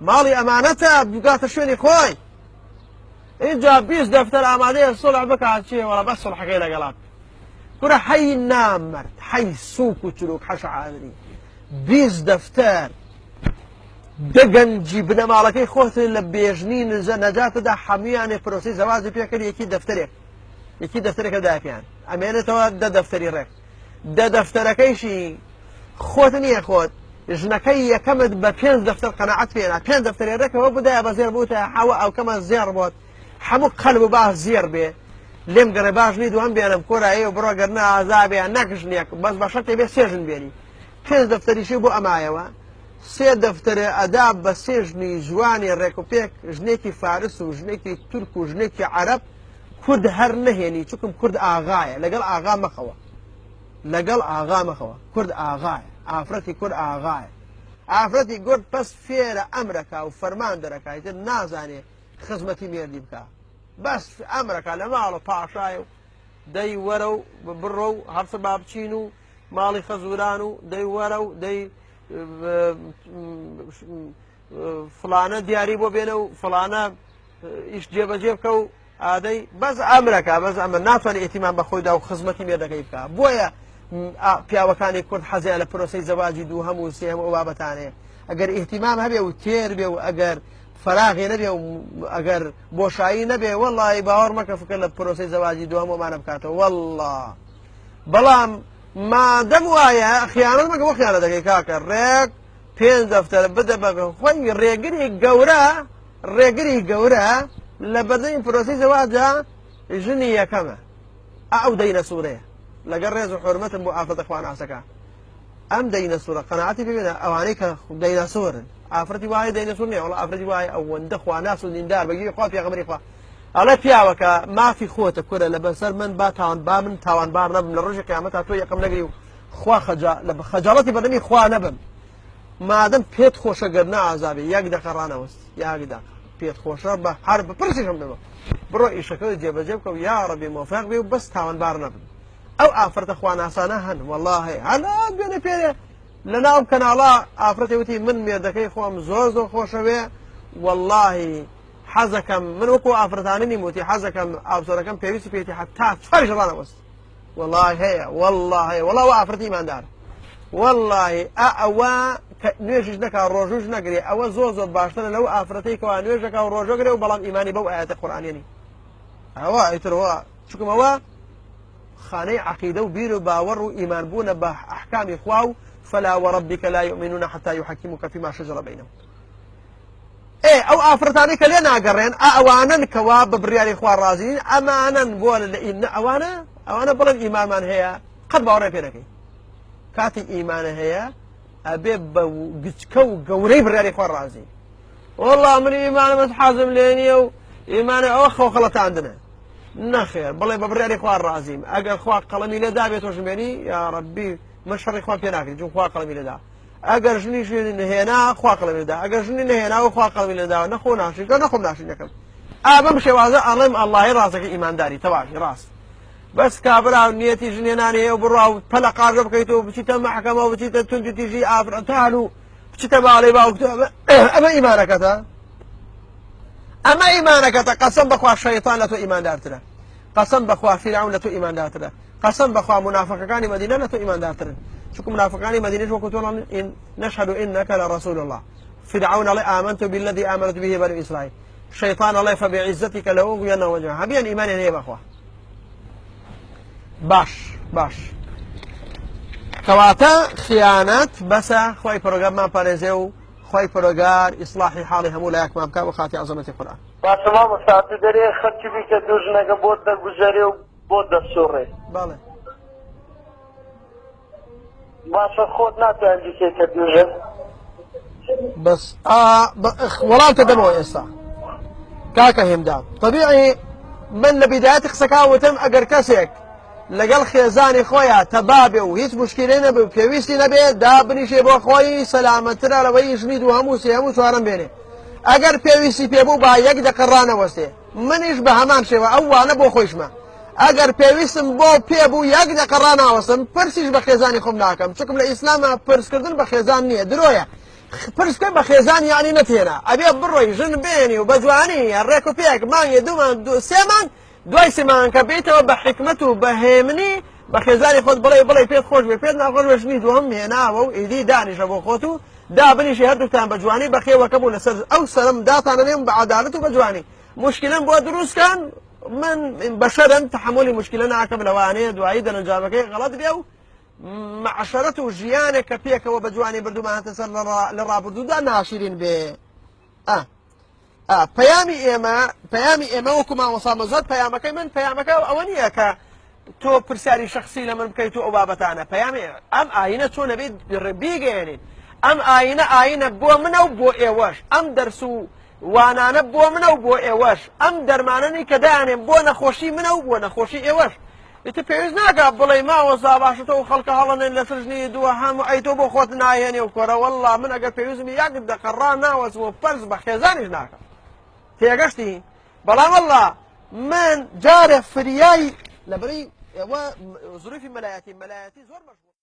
ماڵی ئەمانەتە بگاتە شوێنی خۆی. ئینجا 20 دەفتەر ئامادەیە سوڵح بکات چێ وەڵا بەس سوڵحەکەی لەگەڵا بکە. کورە حەی نامەرد حەی سوک و چروک حەش عادری 20 دەفتەر دە گەنجی بنەماڵەکەی خۆت لە بێژنی نزە نەجاتەدا هەمویانێ پرۆسی زەواجی پێکرد یەکی دەفتەرێک یەکی دەفتەرێکە داپیان ئەمێنێتەوە دە دەفتەری ڕێک دە دەفتەرەکەیشی خۆت نییە خۆت ژنەکەی یەکەمت بە پێنج دەفتەر قەناعەت پێنا پێنج دەفتەری ڕێکەوە بدایە بە زێر بوتە حەوە ئەوکەمە زێڕ بۆت هەموو قەلب و باس زێڕ بێ لێم گەڕێ باش نی دووەم بێنم کۆرایە و بڕۆ گەرنا ئازابێ نەک ژنێک بەس بە شەرتێ بێ سێ ژن بێنی پێنج دەفتەریشی بۆ ئەمایەوە سێ دەفتەرە ئەدا بە سێ ژنی جوانی ڕێک و پێک ژنێکی فارس و ژنێکی تورک و ژنێکی عەرەب کورد هەر نەهێنی چکم کورد ئاغایە لەگەڵ ئاغا مەخەوە لەگەڵ ئاغا مەخەوە کورد ئاغایە ئافرەتی کورد ئاغایە ئافرەتی گورد پس فێرە ئەمرەکا و فەرمان دەرەکا ئیتر نازانێ خزمەتی مێردی بکا بەس ئەمرەکە لە ماڵە پاشایە و دەی وەرە و بڕۆ و هەرسە با بچین و ماڵی خەزوران و دەی وەرە و دەی فلانە دیاری بۆ بێنە و فلانە ئیش جێبەجێ بکە و ئادەی بەس ئەمرەکە بەس ئەمە ناتوانێت ئیتیمان بە خۆیدا و خزمەتی مێردەکەی بکە بۆیە پیاوەکانی کورد حەزیان لە پرۆسەی زەواجی دووهەم و سێهەم و بابەتانەیە ئەگەر ئیهتیمام هەبێ و تێر بێ و ئەگەر فراغی نەبێ و ئەگەر بۆشایی نەبێ وەڵی باوەڕ مەکە فکر لە پرۆسەی زەواجی دووهەم ومانە بکاتەوە وەڵڵا بەڵام مادەم وایە خیانەت مەکە بۆ خیانەت دەکەی کاکە ڕێک پێنج دەفتەر بدە بە خۆی ڕێگری گەورە ڕێگری گەورە لە بەردەمی پرۆسی زەواجە ژنی یەکەمە ئەو دەینە سوورەیە لەگەڵ ڕێز و حرمەتم بۆ ئافرەتە خواناسەکە ئەم دەینە سوورە قەناعەتی پێ ئەوانەی کە دەینە سوورن ئافرەتی وایە دەینە سوور نییە وەڵا ئافرەتی وایە ئەوەندە خواناس و دیندار بەگوێی خوا پێغەمبەری خوا ئەڵێ پیاوەکە مافی خۆتە کورە لە بەسەر من با تاوان با من تاوانبار نەبم لە ڕۆژی قیامەتا تۆ یەکەم نەگری و خوا خەجا لە خەجاڵەتی بەدەمی خوا نەبم مادەم پێت خۆشە گەر نە ئازابێ یەک دەقە ڕانەوەست یەک دەقە پێت خۆشە بە هەر بە پرسیشم دەبە بڕۆ ئیشەکە جێبەجێ بکە و یا ڕەبی مۆفەق بێ و بەس تاوانبار نەبن ئەو ئافرەتە خواناسانە هەن وەڵاهی هەنا دوێنێ پێرێ لە ناو کەناڵا ئافرەتی وتی من مێردەکەی خۆم زۆر زۆر خۆشەوێ واللهی حەزەکەم من وەکو ئافرەتانە نیم وتی حەزەکەم ئاوسەرەکەم پێویستی پێیەتی حتا چواریش ڕانەوەست والله هەیە والله هەیە والله ئەوە ئافرەتی ئیماندار والله ئەوە کە نوێژیش نەکا ڕۆژوش نەگرێ ئەوە زۆر زۆر باشترە لەو ئافرەتەی کەوا نوێژەکە و ڕۆژەگرێ و بەڵام ئیمانی بەو ئاەتە قورئانیە نی ئەوە ئیترەوە چکمەوە خانەی عقیدە و بیر و باوەڕ و ئیمان بوونە بە ئەحکامی خوا و فلا وربك لا يؤمنون حتى يحكموك فيما شجر بينهم ئێ ئەو ئافرەتانەی کە لێ ناگەڕێن ئا ئەوانەن کەوا بە بڕیاری خوا ڕازین ئەمانەن بۆ لە ئیمنە ئەوانە ئەوانە بڵێن ئیمانمان هەیە قەت باوەڕێ پێ نەکەی کاتی ئیمانە هەیە ئەبێ بە گچکە و گەورەی بڕیاری خوا ڕازی والله من ئیمانە بەس حازم لێ نییە و ئیمانە ئەوە خۆ خەڵەتاندنە نەخێر بڵێ بە بڕیاری خوا ڕازیم ئەگەر خوا قەڵەمی لێدا بێت تۆ ژمێنی یا ڕەبی من شەڕی خوا پێ ناکرێت چون خوا قەڵەمی لێدا ئەگەر ژنیشی نهێنا خوا قەڵەمی لێدا ئەگەر ژنی نهێناوە خوا قەڵەمی لێداوە نەخۆ ناشین کە نەخۆم ناشین دەکەم ئا بەم شێوازە ئەڵێم ئەڵڵاهی ڕاستەکە ئیمانداری تەواوی ڕاست بەس کابرا و نیەتی ژنێنانی هەیە و بڕوا و پەلە قاژە بکەیت و بچیتە مەحکەمە و بچیتە توند و تیژی ئافرەتان و بچیتە ماڵی باوکت ئەمە ئیمانەکەتە ئەمە ئیمانەکەتە قەسەم بەخوا شەیطان لە تۆ ئیماندارترە قەسەم بەخوا فیرعون لە تۆ ئیماندارترە قەسەم بەخوا منافقەکانی مەدینە لە تۆ ئیماندارترن چونکە منافقانی مەدینەش وەکو تۆ إن نشهد إنك لرسول الله فرعون الله آمنت بالذي آمنت به بنو إسرائيل شيطان الله فبعزتك لأغوينهم أجمعين هەبیان ئیمانیان هەیە بەخوا باش باش کەواتە خیانەت بەسە خۆی پرۆگراممان پارێزێ و خۆی پرۆگار ئیسلاحی حاڵی هەموو لایەکمان بکە بۆ خاتی عەزەمەتی قورئان. باشە مامۆستا تو دەرێ خەرکی بیکە دوو ژنەکە بۆت دەگوزەرێ و بۆت دەسوڕێ. بەڵێ. باشە خۆت ناتوانین بیکەیتە دوو ژن؟ بەس وەڵام تە دەمەوە ئێستا کاکە هێمدا طبیعی من لە بیدایەتی قسەکان وتم ئەگەر کەسێک لەگەڵ خێزانی خۆیان تەبابێ و هیچ مشکلێ نەبێ و پێویستی نەبێ دابنیشێ بۆ خۆی سەلامەترە لەوەی ژنی دووهەم و سێهەم و چوارەم بێنێ ئەگەر پێویستی پێبوو با یەک دەقە ڕانەوەستێ منیش بە هەمان شێوە ئەو وانە بۆ خۆیشمە ئەگەر پێویستم بۆ پێ بوو یەک دەقە ڕاناوەستم پرسیش بە خێزانی خۆم ناکەم چکم لە ئیسلامە پرسکردن بە خێزان نییە درۆیە. پرس بکە بە خێزان یانی نەتهێنا ئەبێ بڕۆی ژن بێنی و بە جوانی ڕێک و پێک مانگێ دوو مانگ سێ مانگ دوای سێ مانگ کە بێیتەوە بە حیکمەت و بە هێمنی بە خێزانی خۆت بڵێ بڵێ پێت خۆش بێ پێت ناخۆش بێ ژنی دووەم هێناوە و ئیدی دانیشە بۆ خۆت و دابنیشی هەردووکتان بە جوانی بەخێوەکە بوو لەسەر ئەو سەرم داتانەنێم بە عەدالەت و بە جوانی مشکلم بۆ دروستکەن من بەشەرم تحملی مشکلە ناکەم لەوانەیە دوایی دەرەنجامەکەی غەڵەت بێ و معشەرەت و ژیانێک کە پێکەوە بە جوانی بردومانەتە سەر لە ڕابردوودا ناشرین بێ ئا ئا پەیامی ئێمە پەیامی ئێمە وەکو مامۆسا مەزهەر پەیامەکەی من پەیامەکە ئەوە نییە کە تۆ پرسیاری شخصی لە من بکەیت و ئەو بابەتانە پەیامی ئەم ئاینە چۆن ئەبێت بیگەیەنین ئەم ئاینە ئاینە بۆ منە و بۆ ئێوەش ئەم دەرس و وانانە بۆ منە و بۆ ئێوەش ئەم دەرمانەنی کە دایانێن بۆ نەخۆشی منە و بۆ نەخۆشی ئێوەش ئیتر پێویست ناکا بڵێی مامۆستا باشە تۆ خەڵکە هەڵەنێن لەسەر ژنی دووەهەم و ئەی تۆ بۆ خۆت ناهێنێ و کۆرە وەڵڵا من ئەگەر پێویستم یەک دەقە ڕاناوەستم و پەرس بە خێزانیش ناکەم تێگەشتی بەڵام وەڵڵا من جارێ فریای لەبەری ئێوە زروفی مەلایەتی مەلایەتی زۆر مەشغوڵ.